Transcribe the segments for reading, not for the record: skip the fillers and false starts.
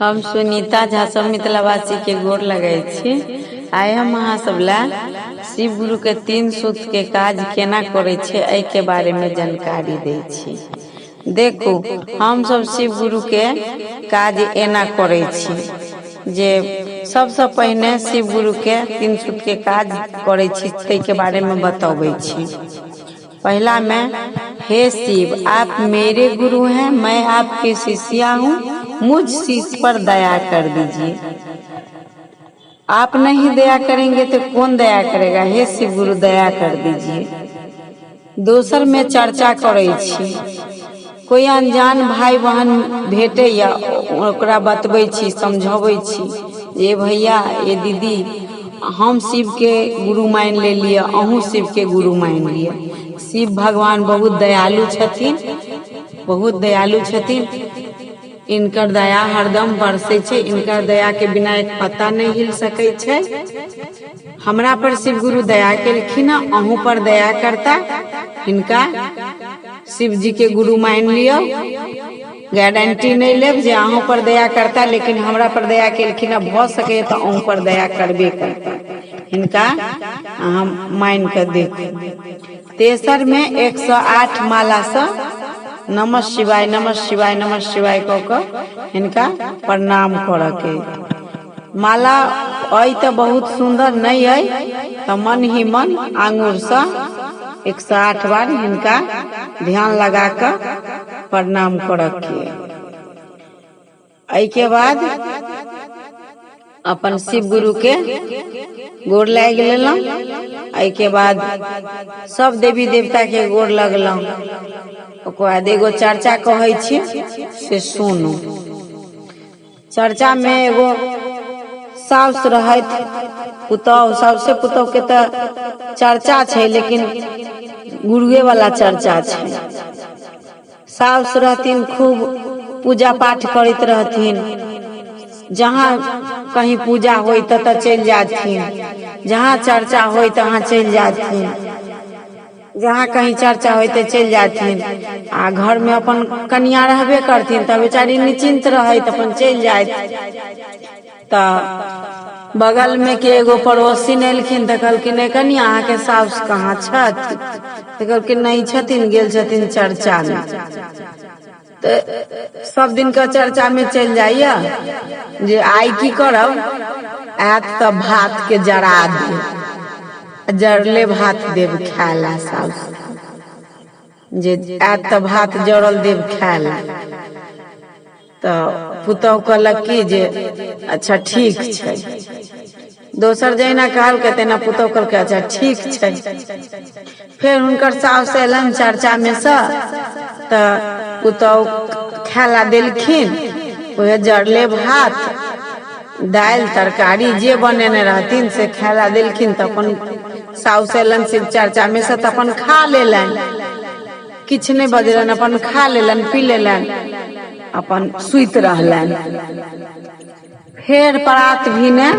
हम सुनीता झा सब मिथिलावासी के गोर लगै छी। आइ हम अहाँ सब लए शिव गुरु के तीन सूत के काज केना करै छै एहि के बारे में जानकारी दै छी। देखू हम सब शिव गुरु के काज एना करै छी जे सबसँ पहिने शिव गुरु के तीन सूत के काज करै छी ताहि के बारे में बतबै छी। पहला में, हे शिव आप मेरे गुरु हैं, मैं आपके शिष्या हूँ, मुझ शीश पर दया कर दीजिए। आप नहीं दया करेंगे तो कौन दया करेगा? हे शिव गुरु दया कर दीजिए। दोसर में चर्चा करै छी, कोई अनजान भाई बहन भेटैया ओकरा बतबै छी, समझबै छी जे भैया ए दीदी, हम शिवके गुरु मानि लेलियै, अहूँ शिवके गुरु मानि लिअ। शिव भगवान बहुत दयालु छथिन, बहुत दयालु छथिन। इनकर दया हरदम बरसै छै, इनकर दयाके बिना एक पत्ता नहि हिल सकै छै। हमरा पर शिव गुरु दया केलखिन हँ, अहूँ पर दया करता। हिनका शिव जी के गुरु मानि लियौ। गारंटी नहि लेब जे अहूँ पर दया करता, लेकिन हमरा पर दया केलखिन हँ, भऽ सकैए तऽ अहूँ पर दया करबे करता। हिनका अहाँ मानि कऽ देखू। तेसरमे 108 मालासँ नमः शिवाय नमः शिवाय नमः शिवाय कऽ कऽ हिनका प्रणाम करऽके। माला अइ तऽ बहुत सुन्दर, नहि अइ तऽ मन ही मन आङ्गुरसँ 108 बार हिनका ध्यान लगा कऽ प्रणाम करऽके। एहिके बाद अपन शिव गुरुके गोर लागि लेलहुँ। एहिके बाद सब देवी देवताके गोर लगलहुँ। ओकर बाद एगो चर्चा कहै छी, से सुनू। चर्चामे एगो साउस रहथि, पुतहु। साउसे पुतहुके तऽ चर्चा छै, लेकिन गुरुएवला चर्चा छै। साउस रहथिन, खूब पूजा पाठ करैत रहथिन। जहाँ कहीं पूजा होइ ततऽ चलि जाथिन, जहाँ चर्चा होइ तहाँ चलि जाथिन, जहाँ कहीं चर्चा होइ तऽ चलि जाथिन। आ घरमे अपन कनिया रहबे करथिन तऽ बेचारी निश्चिन्त रहैत, अपन चलि जाइत। तऽ बगलमे के एगो पड़ोसिन एलखिन तऽ कहलखिन, "ए कनिया, अहाँके साउस कहाँ छथि?" तऽ कहलखिन, "नहि छथिन, गेल छथिन चर्चामे।" तऽ सब दिनके चर्चामे चलि जाइया जे आइ की करब, आयत तऽ भातके जरा देब, जरले भात देब खाय ला साउस, जे आयत तऽ भात जरल देब खाय ला। तऽ पुतहु कहलक की जे अच्छा ठीक छै। दोसर जहिना कहलकै तहिना पुतहु कहलकै, अच्छा ठीक छै। फेर हुनकर साउस अयलनि चर्चामे सँ तऽ पुतहु खाय ला देलखिन उएह जरले भात, दालि, तरकारी जे बनेने रहथिन से खाय ला देलखिन। तऽ अपन साउस अयलनि शिव चर्चामे सँ तऽ अपन खा लेलनि, किछु नहि बजलनि, अपन खा लेलनि, पी लेलनि, अपन सुति रहलनि। फेर परात भिने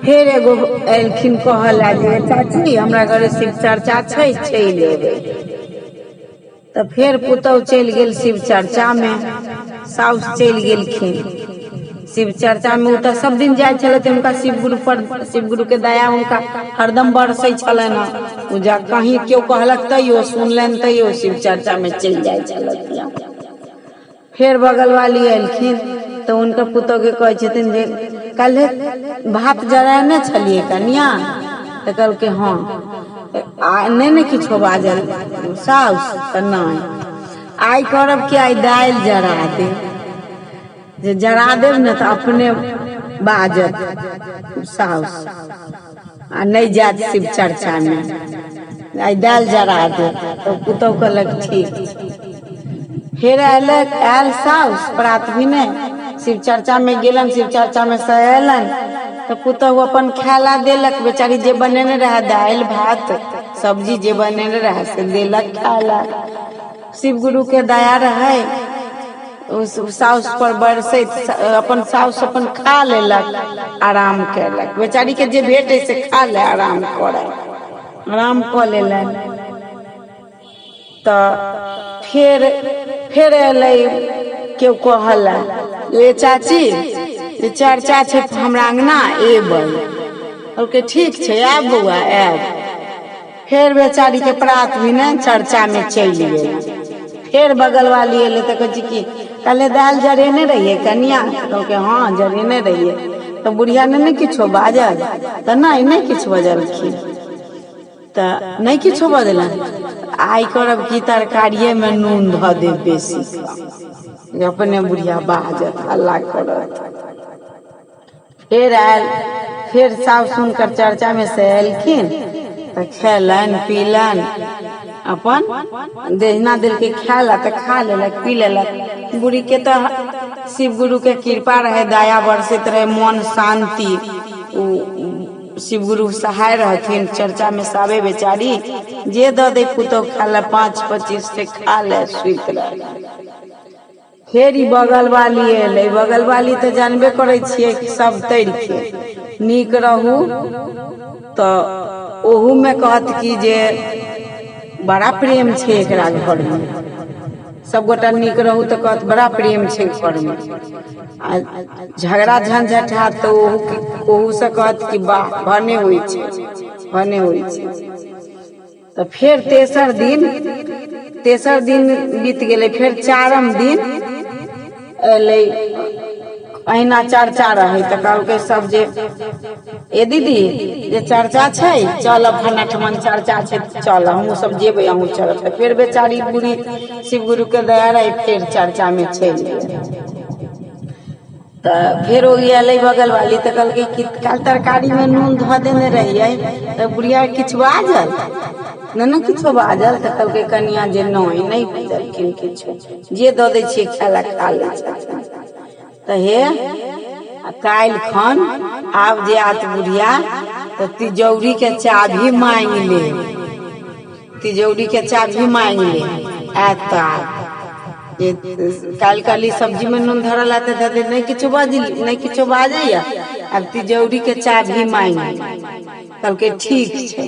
फेर एगो एलखिन कहऽ लए जे चाची, हमरा घरे शिव चर्चा छै, चलि एबै। तऽ फेर पुतहु चलि गेल शिव चर्चामे, साउस चलि गेलखिन शिव चर्चामे। ओ तऽ सब दिन जाइ छलथि। हुनका शिव गुरु पर, शिव गुरुके दया हुनका हरदम बरसै छलनि हँ। ओ जा कहीं केओ कहलक तैयो, सुनलनि तैयो शिव चर्चामे चलि जाइ छलथि। फेर बगलवाली एलखिन तऽ हुनकर पुतोहके कहै छथिन जे काल्हि भात जरायने छलियै कनिया? तऽ कहलकै हँ। आ नहि ने किछो बाजल साउस तऽ नहि, आइ करब कि आइ दालि जरा देब, जे जरा देब ने तऽ अपने बाजत साउस आ नहि जायत शिव चर्चामे, आइ दालि जरा देब। तऽ पुतहु कहलक ठीक छै। फेर अयलक, आयल साउस प्रात भिने, शिव चर्चामे गेलनि, शिव चर्चामे से अयलनि तऽ पुतहु अपन खाय ला देलक। बेचारी जे बनेने रहए, दालि भात सब्जी जे बनेने रहए से देलक खाय ला। शिव गुरुके दया रहै ओ साउस पर बरसैत, अपन साउस अपन खा लेलक, आराम कयलक। बेचारीके जे भेटै से खा ले, आराम करय, आराम कऽ लेलनि। तऽ फेर अयलै केओ कहऽ लए ये चाची, जे चर्चा छै हमरा अङ्गना एबै। कहलकै ठीक छै, आयब बौआ आयब। फेर बेचारीके प्रात भेने चर्चामे चलि गेल। फेर बगलवाली एलै तऽ कहै छै कि कहले दालि जरेने रहियै कनिया? तऽ कहलकै हँ जरेने रहियै। तऽ बुढ़िया नहि ने किछो बाजल? तऽ नहि, नहि किछु बजलखिन। तऽ नहि किछो बजलनि। आइ करब की, तरकारिएमे नून धऽ देब बेसी जे अपने बुढ़िया बाजत, हल्ला करत। फेर आयल, फेर साउस हुनकर चर्चामे से एलखिन तऽ खेलनि पीलनि। अपन जहिना देलकै खाय लए तऽ खा लेलक, पी लेलक। बुढ़ीके तऽ शिव गुरुके कृपा रहै, दया बरसैत रहै, मोन शान्ति, ओ शिव गुरु सहाय रहथिन। चर्चामे से आबै बेचारी, जे दऽ दै पुतहु खाय लए 5 25 से खा ले, सुति रहल। फेर ई बगल वाली एलै। बगल वाली तऽ जानबे करै छियै कि सब तरिके नीक रहू तऽ ओहूमे कहत कि जे बड़ा प्रेम छै एकरा घरमे। सबगोटा नीक रहू तऽ कहत बड़ा प्रेम छै घरमे, आ झगड़ा झंझट हैत तऽ ओहूसँ कहत कि वाह, भने होइ छै, भने होइ छै। तऽ फेर तेसर दिन बीत गेलै। फेर चारम दिन एलै, अहिना चर्चा रहै। तऽ कहलकै सब जे ए दीदी, जे चर्चा छै चलब, फन्ना ठमन चर्चा छै, चल, हमहूँ सब जेबै, अहूँ चलब। तऽ फेर बेचारी बुढ़ी, शिव गुरुके दया रहै, फेर चर्चामे चलि गेल। तऽ फेर ओ एलै बगल वाली तऽ कहलकै कि काल्हि तरकारीमे नून धऽ देने रहियै तऽ बुढ़िया किछु बाजल? नहि ने किछो बाजल। तऽ कहलकै कनिया जे नहि, नहि बजलखिन किछो, जे दऽ दै छियै खाय लए खा लै छथिन। तऽ हे आ काल्हि खन आब जे आत बुढ़िया तऽ तिजौरीके चाभी मांगि ले, तिजौरीके चाभी मांगि ले। आयत तऽ आयत जे काल्हि कहली सब्जीमे नून धरल है तऽ धऽ दे, नहि किछो बाजली, नहि किछो बाजैया, आब तिजौरीके चाभी मांगि ले। कहलकै ठीक छै।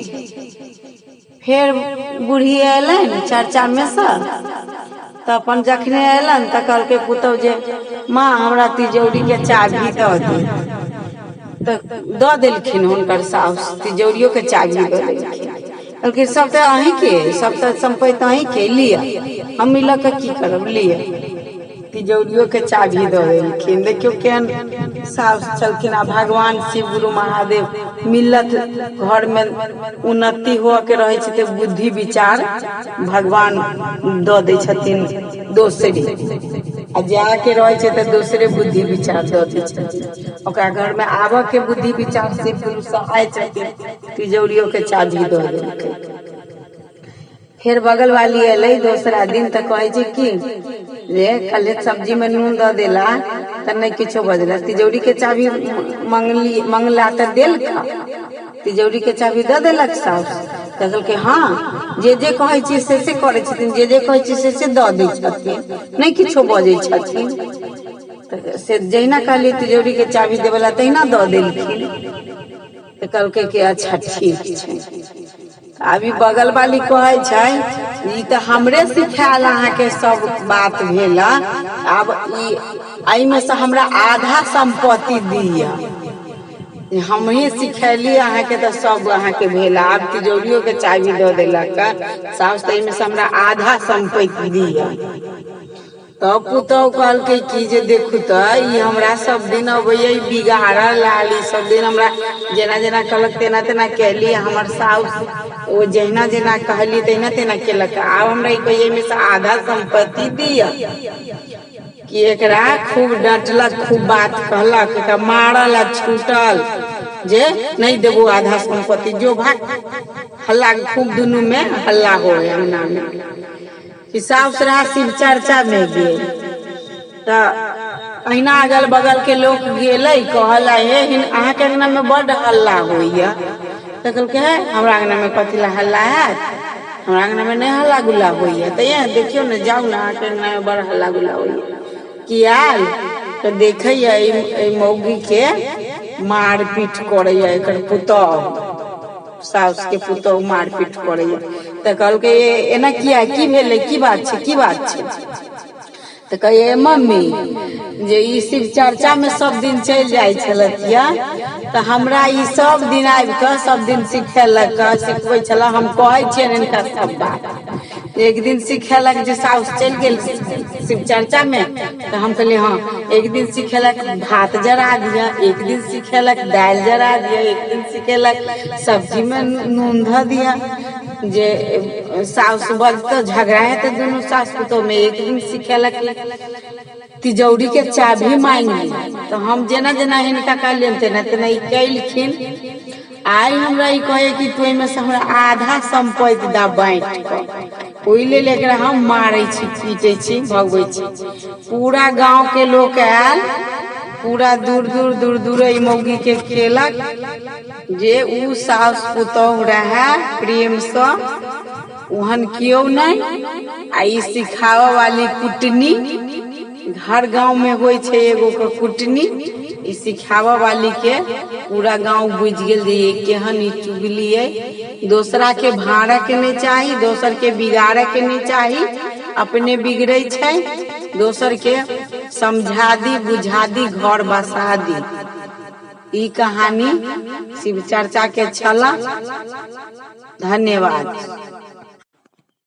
फेर बूढ़ी अयलनि चर्चामे सँ तऽ अपन जखने अयलनि तऽ कहलकै पुतहु जे माँ, हमरा तिजौरीके चाभी दऽ दे। तऽ दऽ देलखिन हुनकर साउस, तिजौरियोके चाभी दऽ देलखिन। कहलखिन सब तऽ अहीँके अइ, सब तऽ सम्पति अहीँके, लिअ, हम ई लऽ कऽ की करब, लिअ। तिजौरियोके चाभी दऽ देलखिन। देखियौ केहन साउस छलखिन। आ भगवान शिव गुरु महादेव मिलत, घरमे उन्नति हुअके रहै छै तऽ बुद्धि विचार भगवान दऽ दै छथिन दोसरे, आ जायके रहै छै तऽ दोसरे बुद्धि विचार दऽ दै छथिन। ओकरा घरमे आबऽके बुद्धि विचार शिव गुरु सहाय छथिन। तिजौरियोके चाभी दऽ देलकै। फेर बगल वाली एलै दोसरा दिन तऽ कहै छै कि जे काल्हि सब्जीमे नून दऽ देला तऽ नहि किछो बजला, तिजौरीके चाभी मंगली, मंगला तऽ देलका, तिजौरीके चाभी दऽ देलक साउस। तऽ कहलकै हँ, जे जे कहै छियै से से करै छथिन, जे जे कहै छियै से से दऽ दै छथिन, नहि किछो बजै छथिन। तऽ से जहिना कहलियै तिजौरीके चाभी देबे तहिना दऽ देलखिन। तऽ कहलकै कि अच्छा ठीक छै। अभी बगल वाली कहै छै ई तऽ हमरे सिखायल अहाँके सब बात भेल, आब ई एहिमे से हमरा आधा सम्पत्ति दिअ। हमही सिखेली अहाँके तऽ सब अहाँके भेल, आब तिजौरियोके चाभी दऽ देलक साउस, तऽ एहिमे से हमरा आधा सम्पत्ति दिअ। तब पुतहु कहलकै कि जे देखू तऽ ई हमरा सब दिन अबैया ई बिगाड़ल लाल, ई सब दिन हमरा जेना जेना कहलक तेना तेना केली, हमर साउस ओ जहिना जेना कहली तहिना तेना केलक, आब हमरा ई कहैया एहिमे से आधा सम्पत्ति दिअ। कि एकरा खूब डँटलक, खूब बात कहलक, एकरा मारल आ छूटल जे नहि देबो आधा सम्पत्ति, जो भाग। हल्ला खूब, दुनूमे हल्ला हो अंगनामे कि साउस रहा शिव चर्चामे गेल तऽ अहिना अगल बगलके लोक गेलै कहल, हे अहाँके अङ्गनामे बड्ड हल्ला होइए। तऽ कहलकै हे, हमरा अङ्गनामे कथी लए हल्ला हैत? हमरा अङ्गनामे नहि हल्ला गुल्ला होइए। तऽ ये देखियौ ने, जाउ ने, अहाँके अङ्गनामे बड़ हल्ला गुल्ला होइए। की आयल तऽ देखैए एहि मौगीके मारपीट करैए एकर पुतहु, साउसके पुतहु मारपीट करैए। तऽ कहलकै एना किया, की भेलै, की बात छै, की बात छै? तऽ कहैए मम्मी, जे ई शिव चर्चामे सब दिन चलि जाइ छलथि यऽ, तऽ हमरा ई सब दिन आबि कऽ सब दिन सिखेलक, सिखबै छलए। हम कहै छियनि हिनका सब बात। एक दिन सिखेलक जे साउस चलि गेल शिव चर्चामे, तऽ हम कहलियै हँ। एक दिन सिखेलक भात जरा दिअ, एक दिन सिखेलक दालि जरा दिअ, एक दिन सिखेलक सब्जीमे नून धऽ दिअ, जे साउस बजतौ झगड़ा हेतै दुनू सास पुतोहमे। एक दिन सिखेलक तिजौरीके चाभी मांगि ली। तऽ हम जेना जेना हिनका कहलियनि तेना तेना ई केलखिन। आइ हमरा ई कहैए कि तू एहिमे से हमरा आधा सम्पत्ति दा बाँटि कऽ, ओहि लेल एकरा हम मारै छी, पीटै छी, भगबै छी। पूरा गाँवके लोक आयल, पूरा दूर दूर दूर दूर एहि मौगीके केलक जे उ साउस पुतोहु रहए प्रेमसँ, ओहन केओ नहि। आ ई सिखाबऽ वाली कुटनी हर गाँवमे होइ छै एगो के कुटनी। ई सिखाबऽ वाली के पूरा गाँव बुझि गेल जे ई केहन ई चुगली अइ। दोसरा के भाड़ऽ के नहि चाही, दोसर के बिगाड़ऽ के नहि चाही। अपने बिगड़ै छै, दोसर के समझा दी, बुझा दी, घर बसा दी। ई कहानी शिव चर्चा के छलऽ। धन्यवाद।